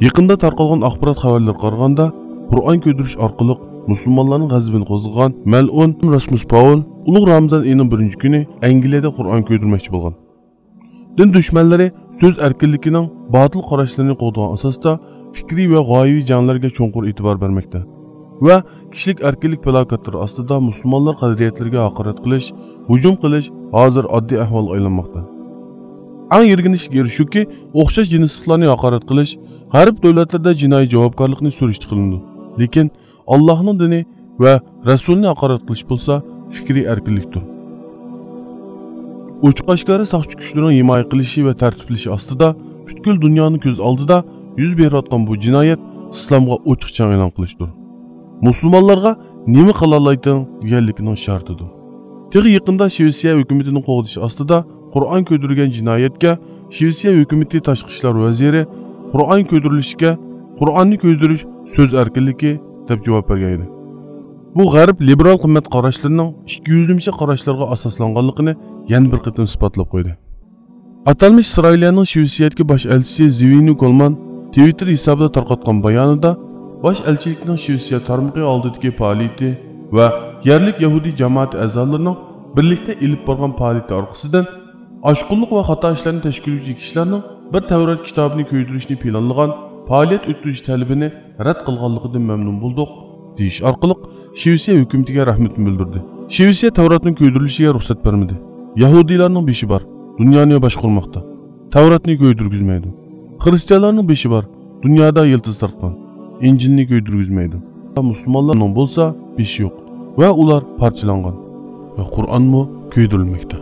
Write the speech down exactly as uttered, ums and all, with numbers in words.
يېقىندا تارقالغان ئاخبارات خەۋەرلىرىگە قارىغاندا، قۇرئان كۆيدۈرۈش ئارقىلىق مۇسۇلمانلارنىڭ غەزىپىنى قوزغىغان مەلئۇن راسمۇس پاۋل ئۇلۇغ رامىزان ئېيىنىڭ بىرىنچى كۈنى ئەنگلىيەدە قۇرئان كۆيدۈرمەكچى بولغان. دىن دۈشمەنلىرى سۆز ئەركىنلىكىنىڭ باتىل قاراشلىرىنى قوغدىغان ئاساستا، پىكرىي ۋە غايىۋى جەڭلەرگە چوڭقۇر ئېتىبار بەرمەكتە ۋە كىشىلىك ئەركىنلىك پالاكەتلىرى ئاستىدا مۇسۇلمانلار قەدرىيەتلىرىگە ھاقارەت قىلىش، ھۇجۇم قىلىش ھازىر ئاددىي ئەھۋالغا ئايلانماقتا. ئەڭ يىرگىنچلىك يېرى شۇكى، ئوخشاش جىنسلىقلارنى ھاقارەت قىلىش غەرب دۆلەتلىرىدە جىنايى جاۋابكارلىقنى سۈرۈشتە قىلىنىدۇ. لېكىن ئاللاھنىڭ دىنى ۋە رەسۇلىنى ھاقارەت قىلىش بولسا پىكرىي ئەركىنلىكتۇر. ئوچۇق-ئاشكارا ساقچى كۈچلىرىنىڭ ھىمايە قىلىشى ۋە تەرتىپلىشى ئاستىدا پۈتكۈل دۇنيانىڭ كۆز ئالدىدا يۈز بېرىۋاتقان بۇ جىنايەت ئىسلامغا ئوچۇق چەڭ ئېلان قىلىشتۇر. مۇسۇلمانلارغا نېمە قىلالايتىڭ دېگەنلىكىنىڭ ئىشارىتىدۇر. تېخى يېقىندا شىۋېتسىيە ھۆكۈمىتىنىڭ قوغدىشى ئاستىدا قۇرئان كۆيدۈرگەن جىنايەتكە شىۋېتسىيە ھۆكۈمىتى تاشقى ئىشلار ۋەزىرى قۇرئان كۆيدۈرۈلۈشىگە، قۇرئاننى كۆيدۈرۈش سۆز ئەركىنلىكى، دەپ جاۋاب بەرگەن ئىدى. بۇ غەرب لىبېرال قىممەت قاراشلىرىنىڭ ئىككى يۈزلىمىچە قاراشلارغا ئاساسلانغانلىقىنى يەنە بىر قېتىم ئىسپاتلاپ قويدى. ئاتالمىش ئىسرائىلىيەنىڭ شىۋېتسىيەدىكى باش ئەلچىسى زىۋىنۇ كولمان تىۋىتتېر ھېسابىدا تارقاتقان بايانىدا، باش ئەلچىلىكنىڭ شىۋېتسىيە تارمىقى ئالدىدىكى پائالىيىتى ۋە يەرلىك يەھۇدىي جامائىتى ئەزالىرىنىڭ بىرلىكتە ئېلىپ بارغان پائالىيىتى ئارقىسىدىن، ئاشقۇنلۇق ۋە خاتا ئىشلارنى تەشكىللىگۈچى كىشىلەرنىڭ بىر تەۋرات كىتابىنى كۆيدۈرۈشنى پىلانلىغان پائالىيەت ئۆتكۈزۈش تەلىپىنى رەت قىلغانلىقىدىن مەمنۇن بولدۇق، دېيىش ئارقىلىق شىۋېتسىيە ھۆكۈمىتىگە رەھمىتىنى بىلدۈردى. شىۋېتسىيە تەۋراتنىڭ كۆيدۈرۈلۈشىگە رۇخسەت بەرمىدى. يەھۇدىيلارنىڭ بېشى بار، دۇنيانى باشقۇرماقتا. تەۋراتنى كۆيدۈرگۈزمەيدۇ. خىرىستىيانلارنىڭ بېشى بار، دۇنيادا يىلتىز تارتقان. ئىنجىلنى كۆيدۈرگۈزمەيدۇ. مۇسۇلمانلارنىڭ بولسا بېشى يوق ۋە ئۇلار پارچىلانغان. ۋە قۇرئانمۇ كۆيدۈرۈلمەكتە.